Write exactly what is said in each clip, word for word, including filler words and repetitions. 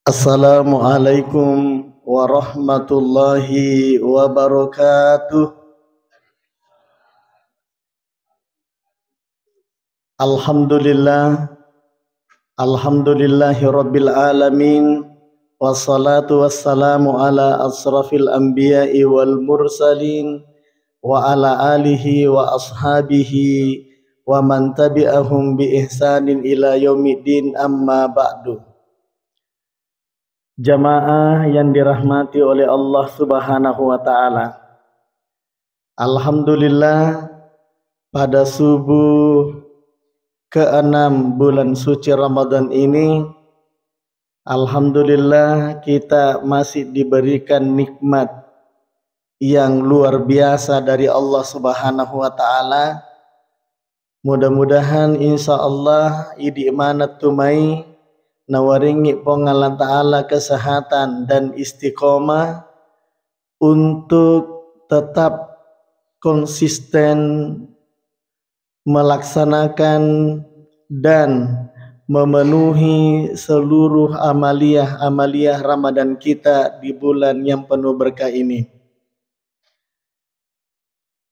Assalamualaikum warahmatullahi wabarakatuh. Alhamdulillah. Alhamdulillahi rabbil alamin. Wassalatu wassalamu ala asrafil anbiya'i wal mursalin, wa ala alihi wa ashabihi wa man tabi'ahum bi ihsanin ila yaumiddin, amma ba'du. Jamaah yang dirahmati oleh Allah Subhanahu wa Ta'ala. Alhamdulillah, pada subuh keenam bulan suci Ramadan ini, alhamdulillah, kita masih diberikan nikmat yang luar biasa dari Allah Subhanahu wa Ta'ala. Mudah-mudahan, insya Allah, idi maneng tu mai nawaringi Puang Allah Ta'ala kesehatan dan istiqomah untuk tetap konsisten melaksanakan dan memenuhi seluruh amaliah-amaliah Ramadan kita di bulan yang penuh berkah ini.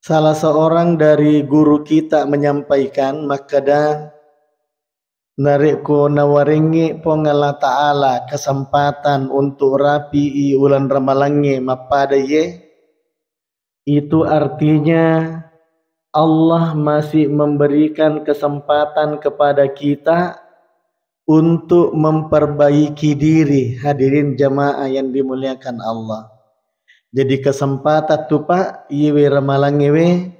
Salah seorang dari guru kita menyampaikan, makkeda, narekko nawarengngi Puang Allah Ta'ala kesempatan untuk rapi'i uleng ramalangnge mappada iye, itu artinya Allah masih memberikan kesempatan kepada kita untuk memperbaiki diri. Hadirin jamaah yang dimuliakan Allah. Jadi kesempatan tu, Pak, iyewe ramalangngewe,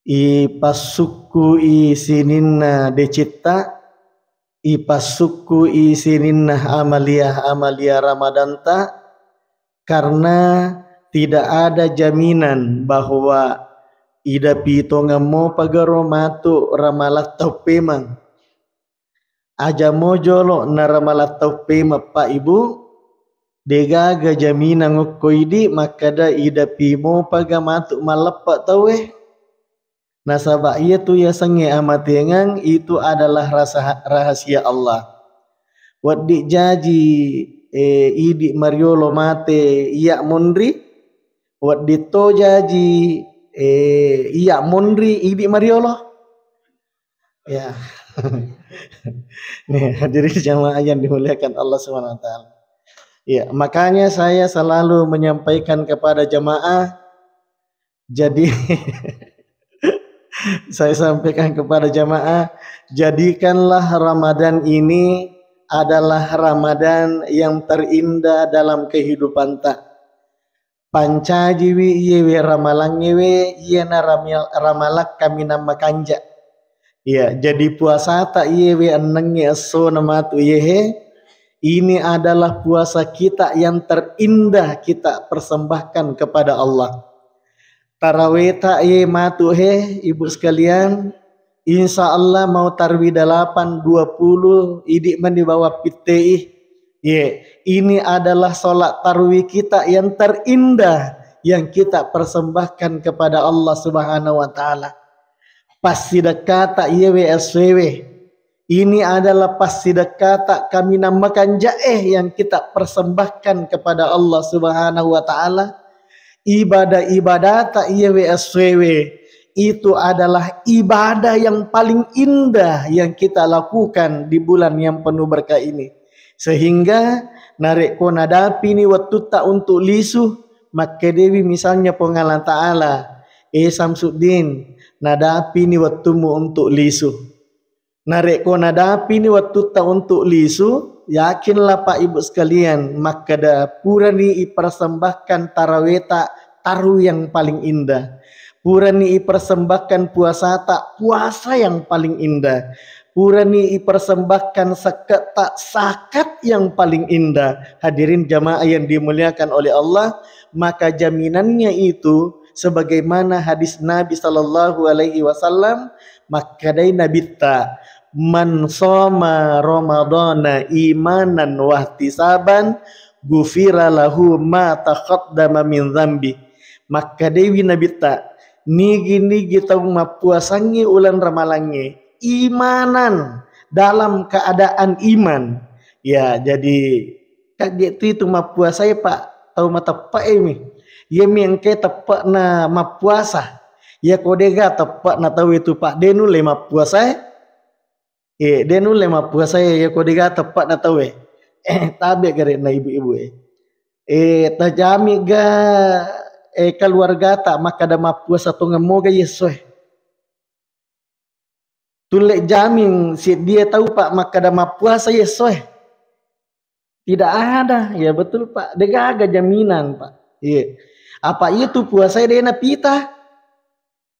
ipassukku i sininna decitta, ipassukku i sininna amalia-amalia Ramadanta, karena tidak ada jaminan bahwa ida pitongeng mo pagaro matu ramalattau pemeng. Aja mo jolo naramalattau pemeng, Pak, Ibu, degaga jaminang okko idi makkeda ida pi mo paga matu malleppe tauwe. Nasaba iyatu yasengnge amatengeng itu adalah rasa-, rahasia Allah. Wedding jaji, eh, idi mariolo mate iya monri, wedding to jaji, eh, iya monri idi mariolo. Ya. Nih, hadirin jamaah yang dimuliakan Allah Subhanahu wa Ta'ala. Ya, makanya saya selalu menyampaikan kepada jamaah, jadi saya sampaikan kepada jamaah, jadikanlah Ramadan ini adalah Ramadan yang terindah dalam kehidupan ta. Pancajiwi iyewe ramalangngewe, iyana ramil-, ramalang kaminang makanja. Iya, jadi puasata iyewe ennengnge essona matu iyehe, ini adalah puasa kita yang terindah kita persembahkan kepada Allah. Taraweta iye matu he, Ibu sekalian, insya Allah mau tarwi delapan dua puluh, idi mani bawa pittei. Ye, ini adalah sholat tarwi kita yang terindah yang kita persembahkan kepada Allah Subhanahu wa Ta'ala. Passidekkata iyewe essoewe. Ini adalah passidekkata kaminang makanja'e yang kita persembahkan kepada Allah Subhanahu wa Ta'ala. Ibadah-ibadata iyewe essoewe itu adalah ibadah yang paling indah yang kita lakukan di bulan yang penuh berkah ini. Sehingga narekko nadapini wettutta untuk lisu, makkedewi misalnya Puang Allah Ta'ala, "Eh Samsuddin, nadapini wettumu untuk lisu." Narekko nadapini wettutta untuk lisu, yakinlah Pak Ibu sekalian, makkeda purani ipersembahkan taraweta taru yang paling indah. Purani ipersembahkan puasata puasa yang paling indah. Purani ipersembahkan saketta sakat yang paling indah. Hadirin jamaah yang dimuliakan oleh Allah, maka jaminannya itu sebagaimana hadis Nabi sallallahu alaihi wasallam, makkedai Nabitta, "Man shoma Ramadana imanan wahtisaban, ghufira lahu ma taqaddama min dzambi." Makkedaiwi Nabitta, "Nigi-nigi tau mappuasangngi uleng ramalangnge imanan, dalam keadaan iman." Ya, jadi Kajje tu itu mappuasae, Pak, tau mateppe'e mi. Iya mi engke teppe'na mappuasa. Iya ko dega teppe'na tau itu, Pak, de nulle mappuasae. Eh, de nulle mappuasae iya ko dega teppe'na tauwe. Eh, tabe gare na ibu-ibu e. Eh, tajami ga, eh, keluargata makkada mappuasa tongeng moga yesso e. Tulle jamin seddie tau, Pak, makkada mappuasa yesso e. Tidak ada. Ya betul, Pak. Degaga jaminan, Pak. Iya. Apa itu puasa de napita?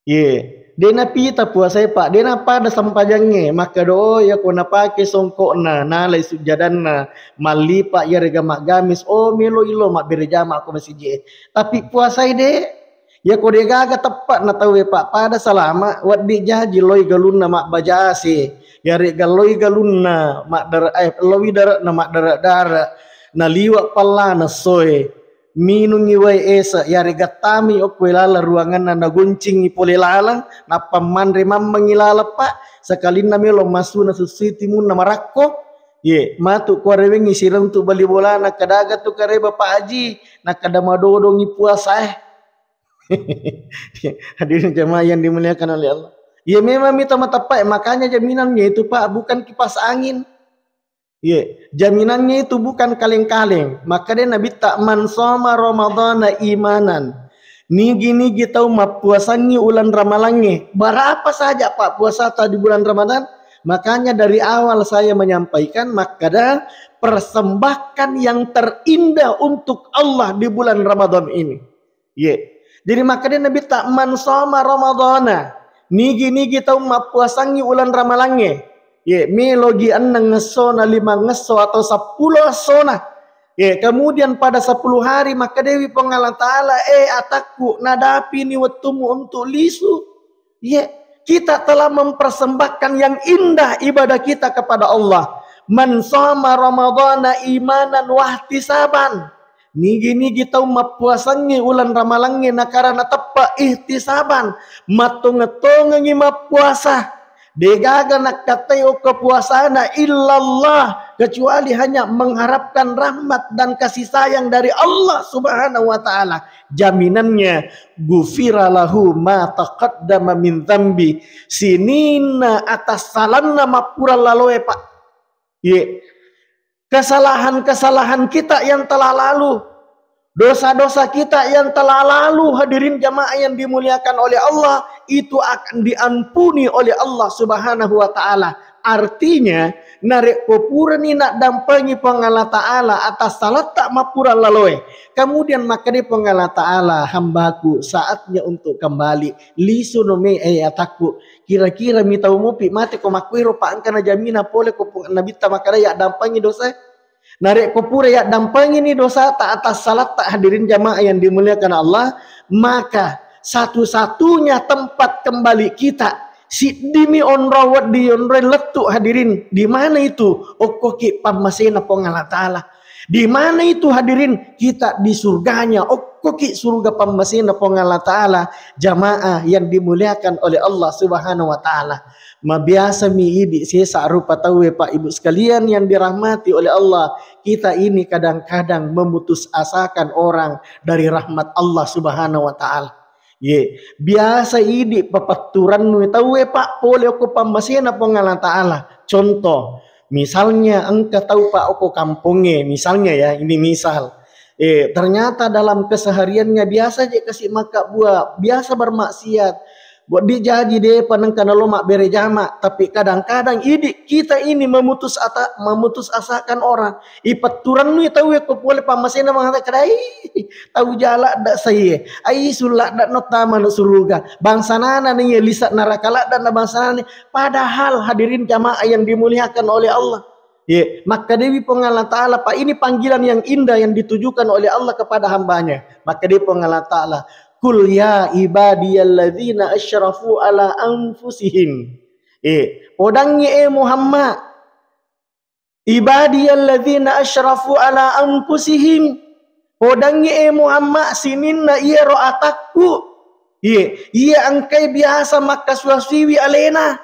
Iya. De napita puasa, Pak. De napada sempajangnge. Makkada, oh, ya ko napake songkokna, nalai sujjadanna, mallipa yarega maggamis, oh, melo ilo mabbere jama ko masiji. Tapi puasa de, iya ko degaga teppe'na tauwe, Pak, pada salama, wedding jaji loi galunna mabbajase, yarega loi galunna maddare-, eh, loi dare'na maddare-dare, naliwa pallana soe, minungi wae ese, yarega tami okko laleng ruanganna, nagoncingi pole laleng, nappa manre mammengi laleng, Pak, sekalinna melo masuna sussui timunna marakko, ye, matu kuarewengi sireng tu bali bolana, kadaga tu kareba Pak Haji, nakkada madodongi puasa e. Hadirin jamaah yang dimuliakan oleh Allah. Ya memang mita mateppa, makanya jaminannya itu, Pak, bukan kipas angin. Iya, jaminannya itu bukan kaleng-kaleng. Maka dia Nabi tak man soma Ramadana imanan. Nigi-nigi tau mappuasangi ulan ramalangnge. Berapa saja, Pak, puasata di bulan Ramadan? Makanya dari awal saya menyampaikan, maka persembahkan yang terindah untuk Allah di bulan Ramadan ini. Ye. Jadi makkeda Nabi ta, "Man shoma Ramadhana." Nigi-nigi tau mappuasangngi uleng Ramalangnge. Ye, melogi enneng essona, limang esso atau seppulo essona. Ye, kemudian pada sepuluh hari makkedawi Puang Allah Ta'ala, "Eh, atakku, nadapini wettumu untuk lisu." Iya, kita telah mempersembahkan yang indah ibadah kita kepada Allah. "Man shoma Ramadhana imanan wahtisaban." Nigi-nigi tau mappuasangngi uleng Ramalangnge nakarana teppe ihtisaban, mattongeng-tongengi mappuasa. Degaga nakkattai okko puasana illallah, kecuali hanya mengharapkan rahmat dan kasih sayang dari Allah Subhanahu wa Ta'ala. Jaminannya, "Ghufira lahu ma taqaddama min dzambi." Sininna atassalanna mappura laloe, Pak. Ye. Kesalahan-kesalahan kita yang telah lalu, dosa-dosa kita yang telah lalu, hadirin jamaah yang dimuliakan oleh Allah, itu akan diampuni oleh Allah Subhanahu wa Ta'ala. Artinya, narekko purani naddampengi Puang Allah Ta'ala atas salatta mappura laloe, kemudian makkeda Puang Allah Ta'ala, "Hambaku, saatnya untuk kembali. Lisu no me, eh, atakku." Kira-kira mitau mupi mate ko makkuiro, Pak, engka najamina pole ko Puang Nabitta makkeda yaddampengi dosa. Narekko pura yaddampengini dosata atas salatta, hadirin jamaah yang dimuliakan Allah, maka satu-satunya tempat kembali kita, siddimi onrong wedding yonroi lettu, hadirin, di mana itu? Okkoki pammasena Puang Allah Ta'ala. Di mana itu, hadirin? Kita di surganya, okkoki surga pammasena Puang Allah Ta'ala, jamaah yang dimuliakan oleh Allah Subhanahu wa Ta'ala. Mabiasa mi idi sesa rupa tauwe, Pak Ibu sekalian yang dirahmati oleh Allah. Kita ini kadang-kadang memutus asakan orang dari rahmat Allah Subhanahu wa Ta'ala. Ye, biasa idi papatturannu tauwe, Pak, pole okko pammasena Puang Allah Ta'ala. Contoh, misalnya engka tau, Pak, okko kampongnge, misalnya ya, ini misal. Eh, ternyata dalam kesehariannya biasa je kasi makkabua, biasa bermaksiat. Wedding jaji depa nengka nalo mabbere jama, tapi kadang-kadang idi kita ini memutus ata-, memutus asakan orang. Ipetturennui tauwe ko pole pammasena mengatakan, "Ai, tau ja ladda saiye, ai sulla ladda no tama no suruga, bangsanana ni lisa neraka ladda na bangsanana ni." Padahal hadirin jamaah yang dimuliakan oleh Allah. Ye, makkedawi Puang Allah Ta'ala, Pak, ini panggilan yang indah yang ditujukan oleh Allah kepada hambanya. Makkedawi Puang Allah Ta'ala, "Qul ya ibadiyalladzina asyrafu ala anfusihim." Eh, podangngi, eh, Muhammad, "Ibadiyalladzina asyrafu ala anfusihim." Podangngi, eh, Muhammad, sininna iyaro atakku. Iye, iya engkai biasa makkasuwa-suwiwi alena.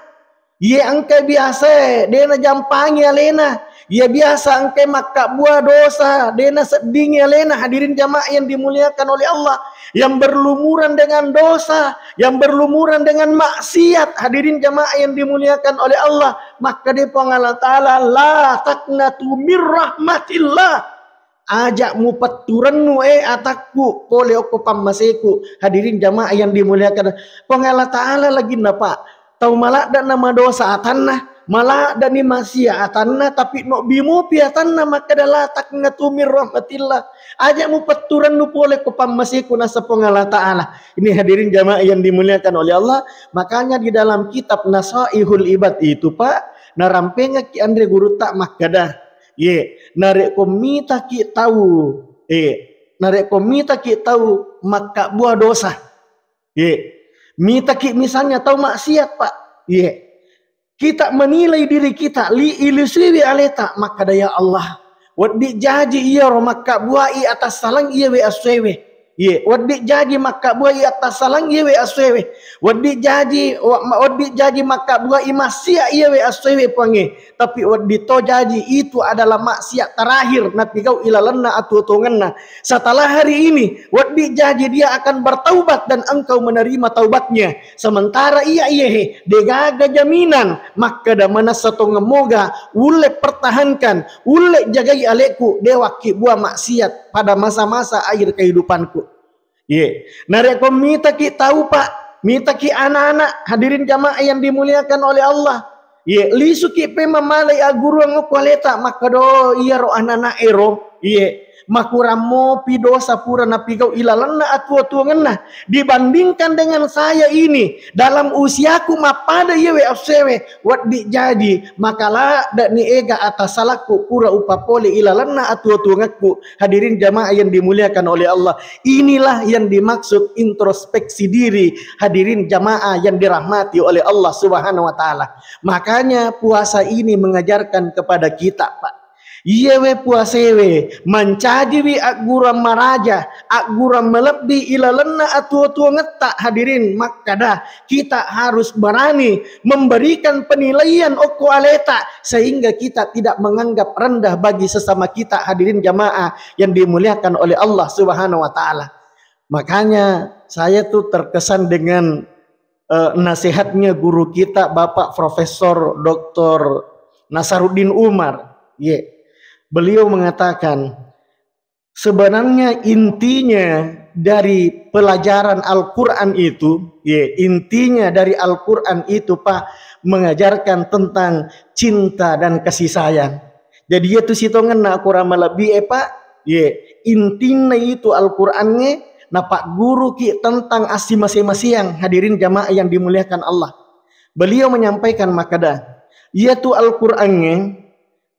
Iye engka biasae de' najampangi alena. Iye biasa engka makkabbua dosa de' naseddingi alena. Hadirin jamaah yang dimuliakan oleh Allah, yang berlumuran dengan dosa, yang berlumuran dengan maksiat, hadirin jamaah yang dimuliakan oleh Allah, makkeda Puang Allah Ta'ala, "La taqnatu mir rahmatillah." Aja' mupetturennu, eh, atakku pole okko pammaseku. Hadirin jamaah yang dimuliakan, Puang Allah Ta'ala laginna, Pak. Tau maladda na madosa atanna, maladda ni maksiat atanna, tapi nobbi mupi atanna, makkeda, "La taqnatu mir rahmatillah." Aja' mupetturennu pole ko pammaseku, naseng Puang Allah Ta'ala. Ini hadirin jamaah yang dimuliakan oleh Allah. Makanya di dalam kitab Nasaihul Ibad itu, Pak, narampengekki anre gurutta makkeda, ye, narekko mitaki tau, eh, narekko mitaki tau makkabbua dosa, ye, mitaki misalnya tau maksiat, Pak, ye, kita menilai diri kita, li-, ilisuiwi aleta, makkeda, "Ya Allah, wedding jaji iyaro makkabbuai atassalang iyawe assuewe." Ye, wedding jaji makkabbuai atassalang iyawe assuewe. Wedding jaji, wa-, ma-, wedding jaji makkabbuai maksiat iyawe assuewe, Puangnge. Tapi wedding to jaji itu adalah maksiat terakhir napigau ilalenna atuo-tuongenna. Setelah hari ini, wedding jaji dia akan bertaubat dan engkau menerima taubatnya. Sementara iya iyehe, degaga jaminan, makkeda manessa tongeng moga, ulle pertahankan, ulle jagai alekku, de' wakkibbuang maksiat pada masa-masa akhir kehidupanku. Ye, narekko mitaki tau, Pak, mitaki anak-anak, hadirin jamaah yang dimuliakan oleh Allah. Ye, lisuki pe mamalai agguruang okko aleta, makkeda, "Oh, iyaro anak-anak ero, ye, makurang mopi dosa pura napigau ilalenna atuo-tuongenna dibandingkan dengan saya ini, dalam usiaku mappada iyawe assuewe, wedding jaji maka ladda ni ega atassalakku pura upapole ilalenna atuo-tuongekku." Hadirin jamaah yang dimuliakan oleh Allah, inilah yang dimaksud introspeksi diri, hadirin jamaah yang dirahmati oleh Allah Subhanahu wa Ta'ala. Makanya puasa ini mengajarkan kepada kita, Pak. Iyewe puasewe mancajiwi agguruang maraja, agguruang malebbi ilalenna atuo-tuongetta, hadirin, makkeda kita harus berani memberikan penilaian okko aleta sehingga kita tidak menganggap rendah bagi sesama kita, hadirin jamaah yang dimuliakan oleh Allah Subhanahu wa Ta'ala. Makanya saya tuh terkesan dengan eh, nasihatnya guru kita, Bapak Profesor Doktor Nasaruddin Umar. Ye. Beliau mengatakan, sebenarnya intinya dari pelajaran Al-Quran itu, ye, intinya dari Al-Quran itu, Pak, mengajarkan tentang cinta dan kasih sayang. Jadi, iya tu sitongenna akorang malebbi e, Pak, ye, intinna itu Al-Quran e, napagguruki tentang assimase-maseang, hadirin jamaah yang dimuliakan Allah. Beliau menyampaikan makkeda, iyatu Al-Quran e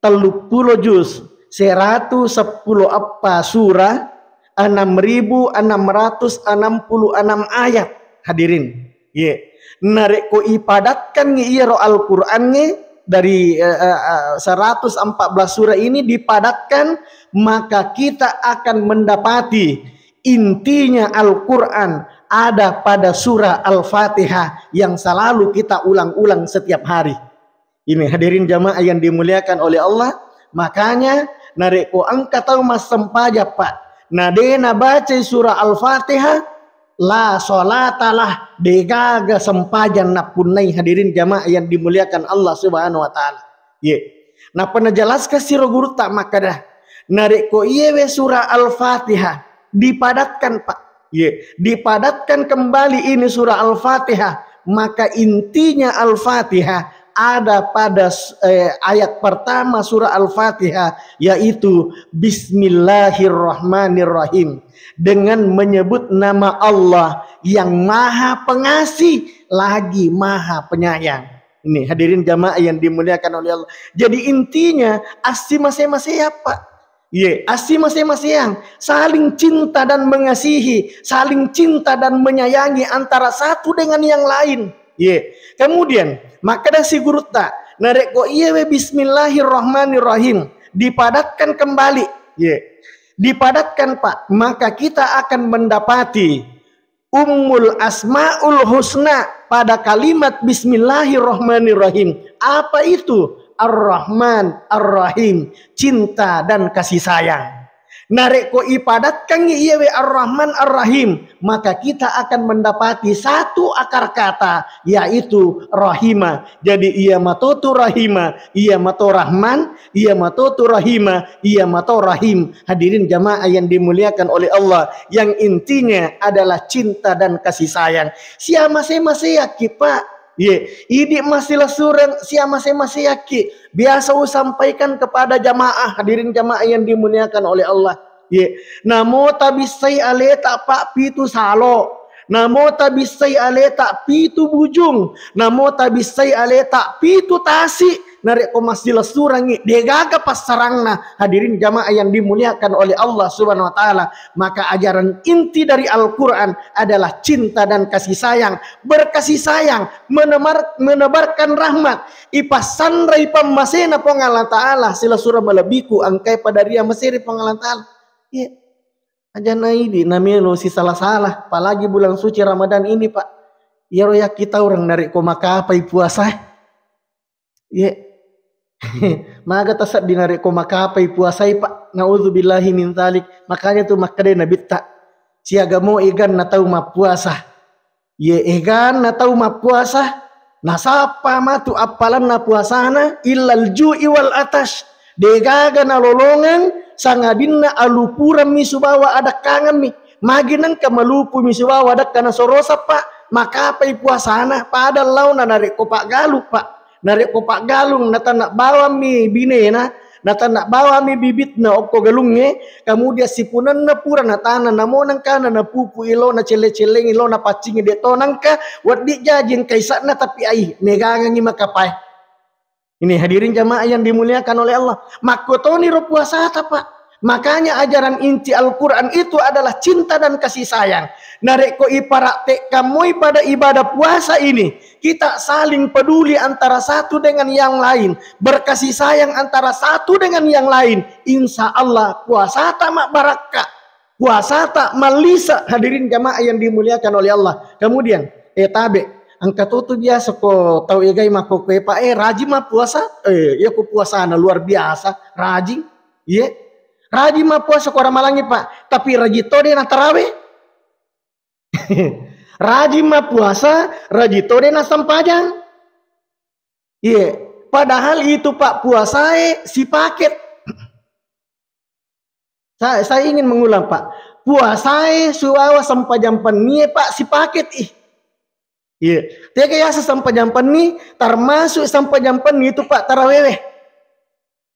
telluppulo juz, seratu seppulo eppa surah, enam ribu enam ratus enam puluh enam ayat, hadirin. Ye. Narekko ipadatkan iyaro Al-Quran e dari, eh, eh, eh, seratus empat belas surah ini dipadatkan, maka kita akan mendapati intinya Al-Quran ada pada surah Al-Fatihah yang selalu kita ulang-ulang setiap hari. Ini hadirin jamaah yang dimuliakan oleh Allah, makanya narekko engka tau massempajang, Pak, na de nabacai surah Al-Fatihah, la sholatalah, degaga sempajang nappunnai, hadirin jamaah yang dimuliakan Allah Subhanahu wa Ta'ala. Ye. Nappa najelaskan siro gurutta makkeda, narekko iyewe surah Al-Fatihah dipadatkan, Pak. Ye, dipadatkan kembali ini surah Al-Fatihah, maka intinya Al-Fatihah ada pada, eh, ayat pertama surah Al-Fatihah, yaitu Bismillahirrahmanirrahim, dengan menyebut nama Allah yang Maha Pengasih lagi Maha Penyayang. Ini hadirin jamaah yang dimuliakan oleh Allah. Jadi intinya, assimase-mase apa? Ye, assimase-maseang, saling cinta dan mengasihi, saling cinta dan menyayangi antara satu dengan yang lain. Ye. Kemudian, makkeda si gurutta, narekko iyewe Bismillahirrahmanirrahim dipadatkan kembali, ye, dipadatkan, Pak, maka kita akan mendapati Ummul Asmaul Husna, pada kalimat Bismillahirrahmanirrahim. Apa itu? Ar-Rahman, Ar-Rahim, cinta dan kasih sayang. Narekko ipadatkangngi iyewe Ar-Rahman Ar-Rahim, maka kita akan mendapati satu akar kata, yaitu rahima. Jadi, iya matotu rahima, iya mato Rahman, iya matotu rahima, iya mato Rahim. Hadirin jamaah yang dimuliakan oleh Allah, yang intinya adalah cinta dan kasih sayang. Sia mase-maseakki, Pak. Ye, idi massilessureng sia mase-maseakki. Biasa usampaikan kepada jamaah, hadirin jamaah yang dimuliakan oleh Allah. Ye, namo tabissai aleta, Pak, pitu salo. Namo tabissai aleta pitu bujung. Namo tabissai aleta pitu tasi. Narekko massilessurengngi, degaga passarangna, hadirin jamaah yang dimuliakan oleh Allah Subhanahu wa Ta'ala. Maka ajaran inti dari Al-Quran adalah cinta dan kasih sayang. Berkasih sayang, menemar-, menebarkan rahmat. Ipassanrai pammasena Puang Allah Ta'ala, silessureng malebbiku engkae pada ria maseri Puang Allah Ta'ala. Iya. Aja naidi namelo sisala-sala, apalagi bulan suci Ramadan ini, Pak. Iyaro yakkitaureng narekko makapai puasa. Ye. Maga taseddi narekko makapai puasai, Pak. Naudzubillahi min dzalik. Makanya tu makkeda Nabitta, siaga mo eganna tau mappuasa. Ye eganna tau mappuasa, nasappa matu appalanna puasana, illal ju'i wal atash. Degaga nalolongeng, sangadinna alupurammi subawa adakkangemmi. Magi nengka malupumi subawa adakka nasorosa, Pak, makapai puasana, pada laona narekko paggalung, Pak. Narekko paggalung, natanna bawammi binena, natanna bawammi bibitna okko galungnge, kemudian sipunenna pura natana, namo nengkana napupu ilona celle-cellengi, ilona paccingi, de to nengka wedding jaji engka isa'na, tapi ai, megangengi makapae. Ini hadirin jamaah yang dimuliakan oleh Allah. Makkotoniro puasata, Pak. Makanya ajaran inti Al-Quran itu adalah cinta dan kasih sayang. Narekko ipraktekkan moi pada ibadah puasa ini, kita saling peduli antara satu dengan yang lain, berkasih sayang antara satu dengan yang lain, insya Allah puasata mabbarakka, puasata mallisa, hadirin jamaah yang dimuliakan oleh Allah. Kemudian, eh, tabe, engka to tu biasa ko tau egai makkokkoe, Pak, eh, rajin mappuasa, eh, iya ko puasana luar biasa, rajin. Iye. Rajin mappuasa ko Ramalangnge, Pak, tapi rajin to de na taraweh. Rajin mappuasa, rajin to de na sempajang. Iye. Padahal itu, Pak, puasae sipaket. Sa-, saya ingin mengulang, Pak. Puasae suwawa sempajang pennie, Pak, sipaket ih. Iya. Tega yaseng sempajang penni, termasuk sempajang penni itu, Pak, tarawewe.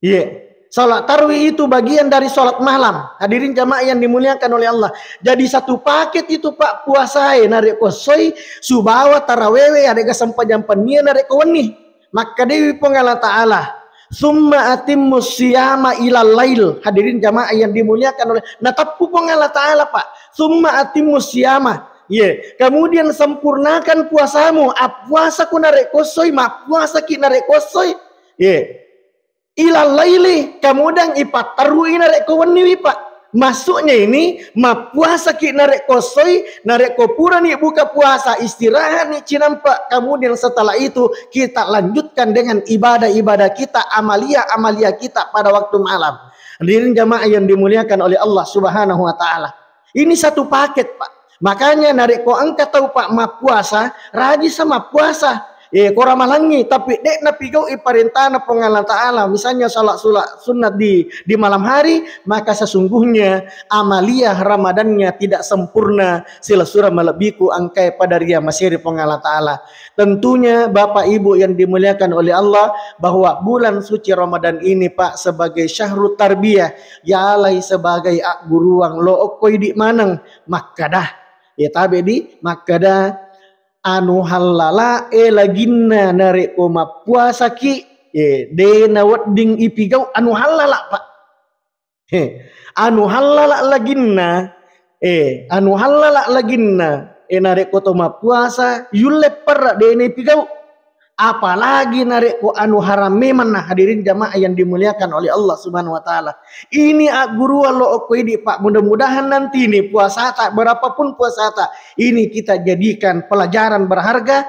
Iya. Salat tarawih itu bagian dari salat malam. Hadirin jamaah yang dimuliakan oleh Allah. Jadi satu paket itu, Pak, puasae narekko essoi, subawa tarawewe, adega sempajang pennie narekko wenni. Makkedewi Puang Allah Ta'ala, "Summa atimmu siyama ilal lail." Hadirin jamaah yang dimuliakan oleh, nateppu Puang Allah Ta'ala, Pak. "Summa atimmu siyama." Ye, kemudian sempurnakan puasamu, appuasa ku narekko essoi, mappuasaki narekko essoi. Ye. Ilal laili, kemudian ipatterui narekko wenniwi, Pak. Maksudnya ini, mappuasaki narekko essoi, narekko purani buka puasa, istirahatni cinampa, kemudian setelah itu kita lanjutkan dengan ibadah-ibadah kita, amalia-amalia kita pada waktu malam. Hadirin jamaah yang dimuliakan oleh Allah Subhanahu wa Ta'ala. Ini satu paket, Pak. Makanya narekko engka tau, Pak, mappuasa, rajisa mappuasa. Eh, ko Ramalangngi, tapi de' napigau'i parentana Puang Allah Ta'ala, misalnya salat sula-, sunnat di, di malam hari, maka sesungguhnya amaliyah Ramadannya tidak sempurna, silessureng malebbiku engkae pada ria maseri Puang Allah Ta'ala. Tentunya Bapak Ibu yang dimuliakan oleh Allah, bahwa bulan suci Ramadan ini, Pak, sebagai syahrut tarbiyah, yalai sebagai agguruang, lo okko idi maneng makkada. Ya tabe di makkada, anu hallala e laginna narekko mappuasaki, eh, de nawedding ipigau anu hallala, Pak. He, anu hallala laginna, eh, anu hallala laginna, eh, narekko to mappuasa, yulle perra de na ipigau. Apalagi narekko anu haram memang, nah, hadirin jamaah yang dimuliakan oleh Allah Subhanahu wa Ta'ala. Ini agguruan lo okko idi, Pak. Mudah-mudahan nanti ini puasata, berapapun puasata, ini kita jadikan pelajaran berharga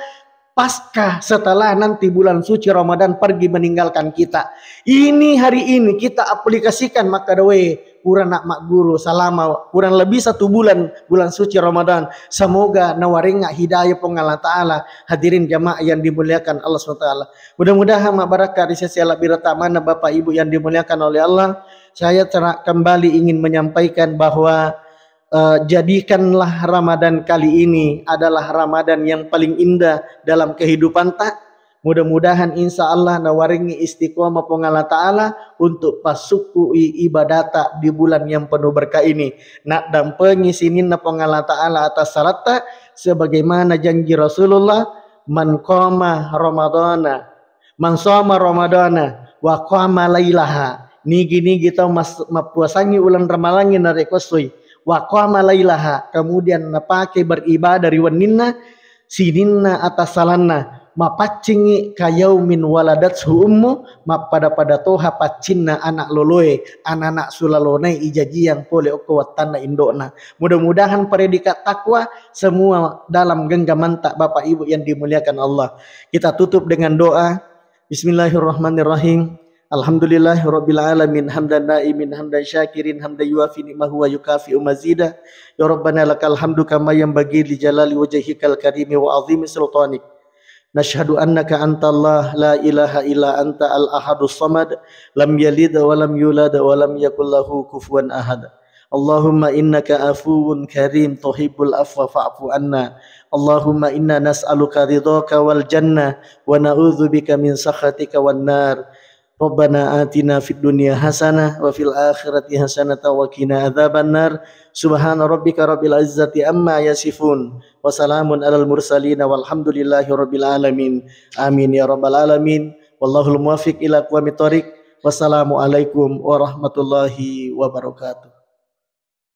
pasca setelah nanti bulan suci Ramadan pergi meninggalkan kita. Ini hari ini kita aplikasikan, maka doe purana magguru selama kurang lebih satu bulan, bulan suci Ramadan. Semoga nawarengnga hidayah Puang Allah Ta'ala, hadirin jamaah yang dimuliakan Allah Subhanahu wa Ta'ala. Mudah-mudahan mabarakka ri sesi alabbirata maneng Bapak Ibu yang dimuliakan oleh Allah. Saya tera-, kembali ingin menyampaikan bahwa, eh, jadikanlah Ramadan kali ini adalah Ramadan yang paling indah dalam kehidupan ta. Mudah-mudahan insya Allah nawarengngi istiqomah Puang Allah Ta'ala untuk passukkui ibadata di bulan yang penuh berkah ini. Naddampengi sininna Puang Allah Ta'ala atas salatta sebagaimana janji Rasulullah, "Man qama Ramadana, man shoma Ramadana wa qama lailaha." Nigi-nigi tau mas-, mappuasangi uleng ramalangnge narekko essoi, wa qama lailaha, kemudian napake beribadah ri wenninna, sininna atassalanna, mapaccingngi ka yaumin waladathu ummu, mappada-pada toha paccinna anak loloe, anak-anak sulalonai ijajiang pole okko wattanna indo'na. Mudah-mudahan predikat takwa semua dalam genggamanta, Bapak Ibu yang dimuliakan Allah. Kita tutup dengan doa. Bismillahirrahmanirrahim. Alhamdulillahirabbil alamin, hamdan naimin, hamdan syakirin, hamdan yuwafi ni'mahu wa yukafi'u mazida. Ya Rabbana lakal hamdu kama yanbaghi li jalali wajhikal karimi wa azimi sultanik. Nashhadu annaka antallah, la ilaha illa anta al-ahadus samad, lam yalid wa lam yulad wa lam yakul lahu kufuwan ahad. Allahumma innaka afuwun karim tuhibbul afwa fa'fu anna. Allahumma inna nas'aluka ridhaka wal jannah wa na'udzubika min sakhatika wan nar. Rabbana atina fid dunya hasanah wa fil akhirati hasanatan wa qina adzabannar. Subhana rabbika rabbil izzati amma yasifun. Wa salamun alal mursalin walhamdulillahi rabbil alamin. Amin ya rabbal alamin. Wallahul muwaffiq ila aqwamit thoriq. Wassalamu alaikum warahmatullahi wabarakatuh.